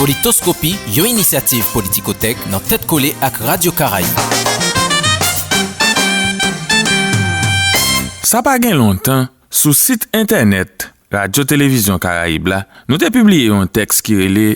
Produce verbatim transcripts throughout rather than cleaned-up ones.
Politoskopi, yon inisyativ Politikotèk nan tèt kole ak Radyo Karayib. Sa pa gen lontan, sou sit entènèt Radyo Televizyon Karayib la, nou te pibliye yon tèks ki rele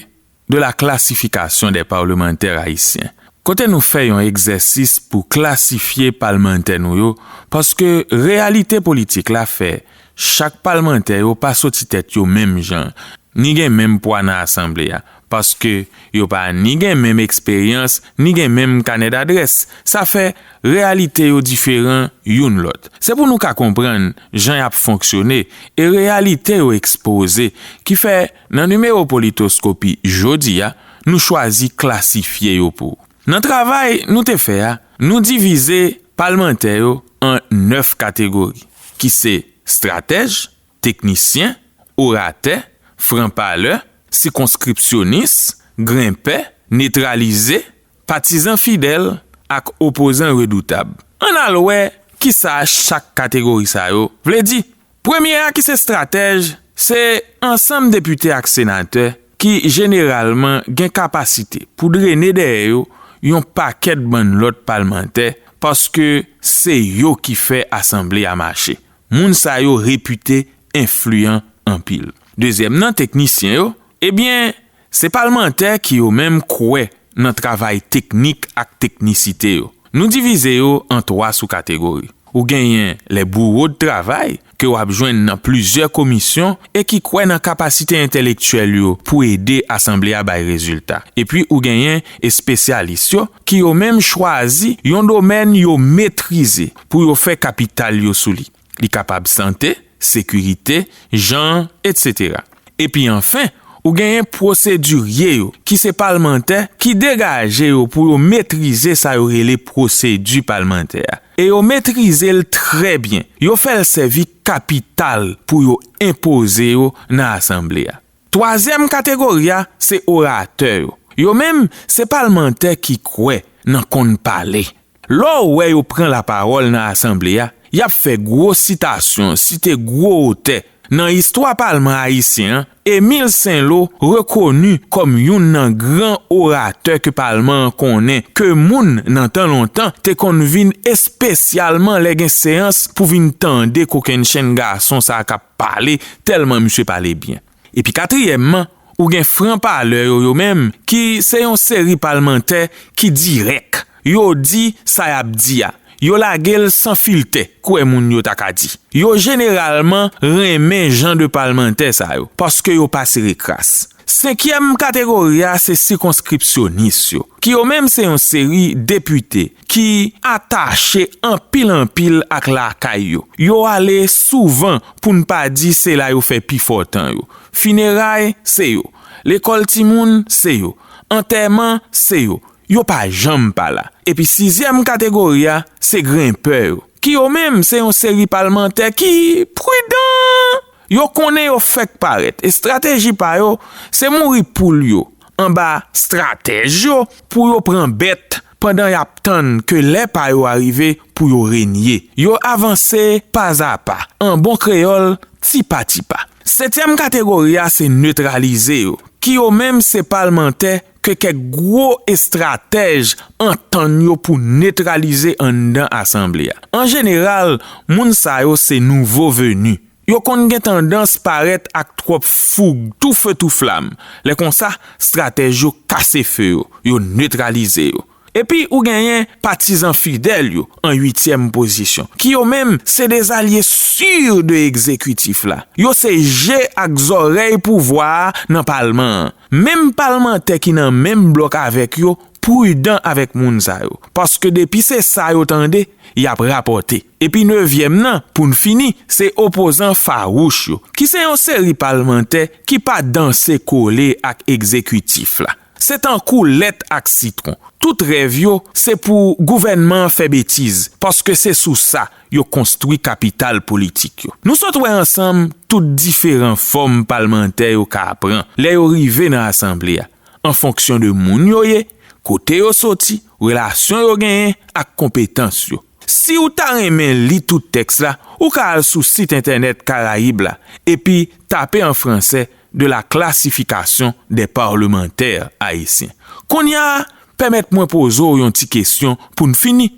De la classification des parlementaires haïtiens, kote nou fè yon egzèsis pou klasifye palmantè nou yo, paske reyalite politik la fè chak palmantè yo pa soti tèt yo menm jan, ni gen menm pwa nan asanble a, paske yo pa ni gen menm eksperyans, ni gen menm kanè dadrès. Sa fè reyalite yo diferan youn lòt. Se pou nou ka konprann jan y ap fonksyone e reyalite yo ekspoze, ki fè, nan nimewo Politoskopi jodi a, nou chwazi klasifye yo pou ou. Nan travay nou te fè a, nou divize palmantè yo an nèf kategori, ki se estratèj, teknisyen, oratè, franpalè, sikonskripsyonis, grenpè, netralize, patizan fidèl ak opozan redoutab. Ann al wè kisa chak kategori sa yo vle di. Premye a, ki se estratèj, se ansanm depite ak senatè ki jeneralman gen kapasite pou drene dèyè yo yon pakèt bann lòt palmantè, paske se yo ki fè asanble a mache. Moun sa yo repite enfliyan anpil. Dezyèm nan, teknisyen yo, ebyen, se palmantè ki yo menm kwè nan travay teknik ak teknisite yo. Nou divize yo an twa sou kategori. Ou genyen les bourreaux de travail, ke w ap jwenn nan plizyè komisyon e ki kwè nan kapasite entèlektyèl yo pou ede asanble a bay rezilta. Epi ou genyen espesyalis yo, ki yo menm chwazi yon domèn yo metrize pou yo fè kapital yo sou li. Li kapab sante, sekirite, jan, etsetera. Epi anfen, ou genyen pwosedirye yo, ki se palmantè ki degaje yo pou yo metrize sa yo rele pwosedi palmantè a. E yo metrize l trè byen. Yo fè l sèvi kapital pou yo enpoze yo nan asanble a. Twazyèm kategori a, se oratè yo. Yo menm, se palmantè ki kwè nan konn pale. Lè w wè yo pran lapawòl nan asanble a, y ap fè gwo sitasyon, site gwo otè. Nan istwa palman ayisyen an, Emil Senlo rekoni kòm youn nan gran oratè ke palman an konnen, ke moun nan tan lontan te konn vin espesyalman lè gen seyans pou vin tande kokennchenn gason sa a k ap pale, tèlman misye pale byen. Epi katriyèmman, ou gen franpalè yo, yo menm, ki se yon seri palmantè ki dirèk. Yo di sa y ap di a. Yo lage l san filtè, kwè moun yo ta ka di. Yo jeneralman renmen jan de palmantè sa yo, paske yo pa sere kras. Senkyèm kategori a, se sikonskripsyonis yo, ki yo menm se yon seri depite ki atache anpil anpil ak lakay yo. Yo ale souvan, pou n pa di se la yo fè pifò tan yo. Fineray, se yo. Lekòl timoun, se yo. Antèman, se yo. Yo pa janm pa la. Epi sizyèm kategori a, se grenpè yo, ki yo menm se yon seri palmantè ki pridan. Yo konnen yo fèk parèt. Estrateji pa yo, se mouri poul yo anba estratèj yo pou yo pran bèt pandan y ap tann ke lè pa yo a rive pou yo renye. Yo avanse pazapa, an bon kreyòl, tipa tipa. Setyèm kategori a, se netralize yo, ki yo menm se palmantè ke kèk gwo estratèj antann yo pou netralize anndan asanble a. An jeneral, moun sa yo se nouvo veni. Yo konn gen tandans parèt ak twòp foug, tou fe tou flam. Lè konsa, estratèj yo kase fe yo, yo netralize yo. Epi ou genyen patizan fidèl yo an uityèm pozisyon, ki yo menm se de zalye si de egzekitif la. Yo se je ak zòrèy pouvwa a nan palman an. Menm palmantè ki nan menm blòk avèk yo pridan avèk moun sa yo, paske depi se sa yo tande, y ap rapòte. Epi nevyèm nan, pou n fini, se opozan fawouch yo, ki se yon seri palmantè ki pa danse kole ak egzekitif la. Se tankou lèt ak sitwon. Tout rèv yo, se pou gouvènman an fè betiz, paske se sou sa yo konstwi kapital politik yo. Nou sot wè ansanm tout diferan fòm palmantè yo ka pran lè yo rive nan asanble a, an fonksyon de moun yo ye, kote yo soti, relasyon yo genyen ak konpetans yo. Si w ta renmen li tout tèks la, ou ka al sou sit entènèt Karayib la, epi tape an fransè de la classification des parlementaires haïtiens. Kounye a, pèmèt mwen poze w yon ti kesyon pou n fini.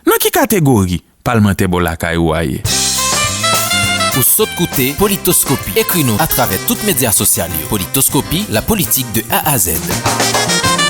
Nan ki kategori palmantè bò lakay ou a ye? Ou sot koute Politoskopi. Ekri nou atravè tout medya sosyal yo. Politoskopi, la politique de A à Z.